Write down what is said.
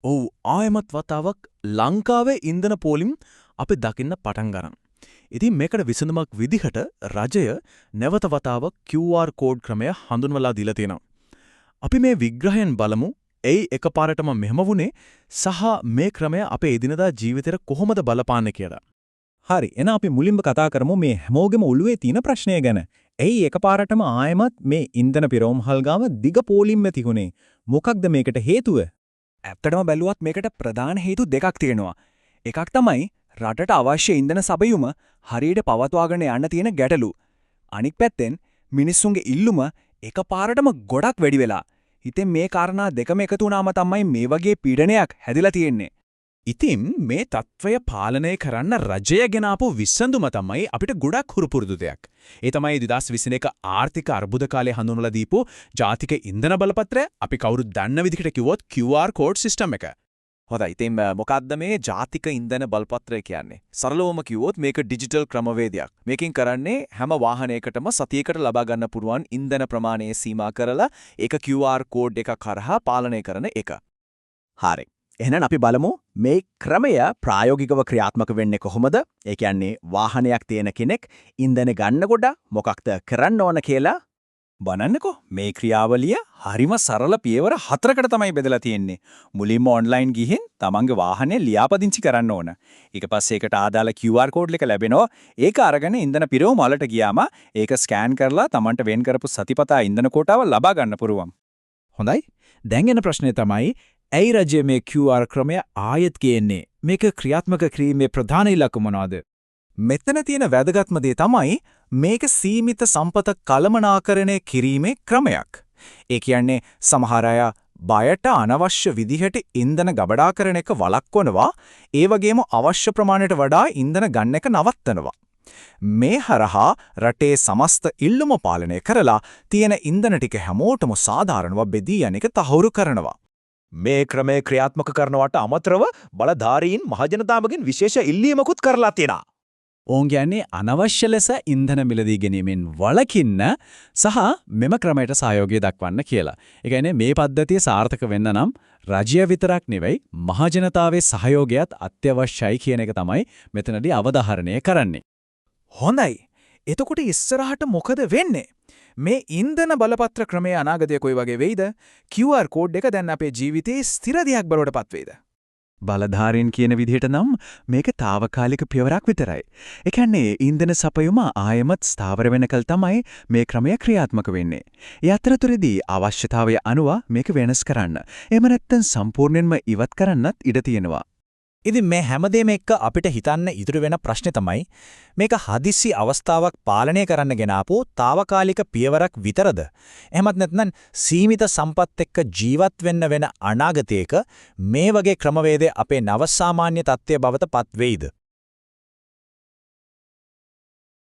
ඔව්, ආයෙමත් වතාවක් ලංකාවේ ඉන්ධන පෝලිම් අපි දකින්න පටන් ගන්න. ඉතින් මේකට විසඳුමක් විදිහට රජය නැවත වතාවක් QR code ක්‍රමය හඳුන්වලා දීලා තියෙනවා. අපි මේ විග්‍රහයෙන් බලමු ඇයි එකපාරටම මෙහෙම වුණේ සහ මේ ක්‍රමය අපේ එදිනදා ජීවිතේට කොහොමද බලපාන්නේ කියලා. හරි, එහෙනම් අපි මුලින්ම කතා කරමු මේ හැමෝගෙම ඔළුවේ තියෙන ප්‍රශ්නය ගැන. ඇයි එකපාරටම ආයෙමත් මේ ඉන්ධන පිරවුම්හල් ගාව දිග පෝලිම් ඇති වුණේ? මොකක්ද මේකට හේතුව? ඇත්තටම බැලුවත් මේකට ප්‍රධාන හේතු දෙකක් තියෙනවා. එකක් තමයි රටට අවශ්‍ය ඉන්ධන සපයුම හරියට පවත්වාගෙන යන්න තියෙන ගැටලු. අනික් පැත්තෙන් මිනිස්සුන්ගේ ඉල්ලුම එකපාරටම ගොඩක් වැඩි වෙලා. ඉතින් මේ කාරණා දෙකම එකතු වුණාම තමයි මේ වගේ පීඩනයක් හැදිලා තියෙන්නේ. ඉතින් මේ තත්ත්වය පාලනය කරන්න රජය ගෙනාපු විසඳුම තමයි අපිට ගොඩක් හුරු දෙයක්. ඒ තමයි 2021 ආර්ථික අර්බුද කාලේ හඳුන්වලා දීපු ජාතික ඉන්ධන බලපත්‍රය, අපි කවුරුත් දන්න විදිහට කිව්වොත් QR code system එක. හොඳයි. ඉතින් මොකද්ද මේ ජාතික ඉන්ධන බලපත්‍රය කියන්නේ? සරලවම කිව්වොත් මේක ඩිජිටල් ක්‍රමවේදයක්. මේකෙන් කරන්නේ හැම වාහනයකටම සතියකට ලබා ගන්න පුළුවන් ඉන්ධන ප්‍රමාණය සීමා කරලා ඒක QR code එකක් හරහා පාලනය කරන එක. හරි. එහෙනම් අපි බලමු මේ ක්‍රමය ප්‍රායෝගිකව ක්‍රියාත්මක වෙන්නේ කොහොමද? ඒ කියන්නේ වාහනයක් තියෙන කෙනෙක් ඉන්ධන ගන්නකොට මොකක්ද කරන්න ඕන කියලා. බලන්නකෝ, මේ ක්‍රියාවලිය හරිම සරල පියවර හතරකට තමයි බෙදලා තියෙන්නේ. මුලින්ම ඔන්ලයින් ගිහින් තමන්ගේ වාහනේ ලියාපදිංචි කරන්න ඕන. ඊට පස්සේ ඒකට අදාළ QR code එක ලැබෙනවා. ඒක අරගෙන ඉන්ධන පිරවුම වලට ගියාම ඒක ස්කෑන් කරලා තමන්ට වෙන් කරපු සතිපතා ඉන්ධන කෝටාව ලබා ගන්න පුළුවන්. හොඳයි. දැන් එන ප්‍රශ්නේ තමයි, ඇයි රජය මේ QR ක්‍රමය ආයෙත් ගේන්නේ? මේක ක්‍රියාත්මක කිරීමේ ප්‍රධාන ඉලක්ක මොනවාද? මෙතන තියෙන වැදගත්ම දේ තමයි මේක සීමිත සම්පත කළමනාකරණය කිරීමේ ක්‍රමයක්. ඒ කියන්නේ සමහර අය බයට අනවශ්‍ය විදිහට ඉන්ධන ගබඩා කරන එක වළක්වනවා, ඒ වගේම අවශ්‍ය ප්‍රමාණයට වඩා ඉන්ධන ගන්න එක නවත්තනවා. මේ හරහා රටේ සමස්ත ඉල්ලුම පාලනය කරලා තියෙන ඉන්ධන ටික හැමෝටම සාධාරණව බෙදී යන එක තහවුරු කරනවා. මේ ක්‍රමය ක්‍රියාත්මක කරනවට අමතරව බලධාරීන් මහජනතාවගෙන් විශේෂ ඉල්ලීමකුත් කරලා තියෙනවා. ඔවුන් කියන්නේ අනවශ්‍ය ලෙස ඉන්ධන මිලදී ගැනීමෙන් වළකින්න සහ මෙම ක්‍රමයට සහයෝගය දක්වන්න කියලා. ඒ කියන්නේ මේ පද්ධතිය සාර්ථක වෙන්න නම් රජය විතරක් නෙවෙයි, මහජනතාවේ සහයෝගයත් අත්‍යවශ්‍යයි කියන එක තමයි මෙතනදී අවධාරණය කරන්නේ. හොඳයි. එතකොට ඉස්සරහට මොකද වෙන්නේ? මේ ඉන්ධන බලපත්‍ර ක්‍රමයේ අනාගතය කොයි වගේ වෙයිද? QR code එක දැන් අපේ ජීවිතයේ ස්ථිර දෙයක් බවට පත් වෙයිද? බලධාරීන් කියන විදිහට නම් මේක තාවකාලික පියවරක් විතරයි. ඒ කියන්නේ ඉන්ධන සපයුම ආයෙමත් ස්ථාවර වෙනකල් තමයි මේ ක්‍රමය ක්‍රියාත්මක වෙන්නේ. ඒ අතරතුරේදී අවශ්‍යතාවය අනුව මේක වෙනස් කරන්න, එහෙම නැත්නම් සම්පූර්ණයෙන්ම ඉවත් කරන්නත් ඉඩ තියෙනවා. ඉතින් මේ හැමදේම එක්ක අපිට හිතන්න ඉතුරු වෙන ප්‍රශ්නේ තමයි, මේක හදිසි අවස්ථාවක් පාලනය කරන්න ගෙනාපු තාවකාලික පියවරක් විතරද? එහෙමත් නැත්නම් සීමිත සම්පත් එක්ක ජීවත් වෙන්න වෙන අනාගතයක මේ වගේ ක්‍රමවේදය අපේ නව සාමාන්‍ය තත්ත්වය බවට පත් වෙයිද?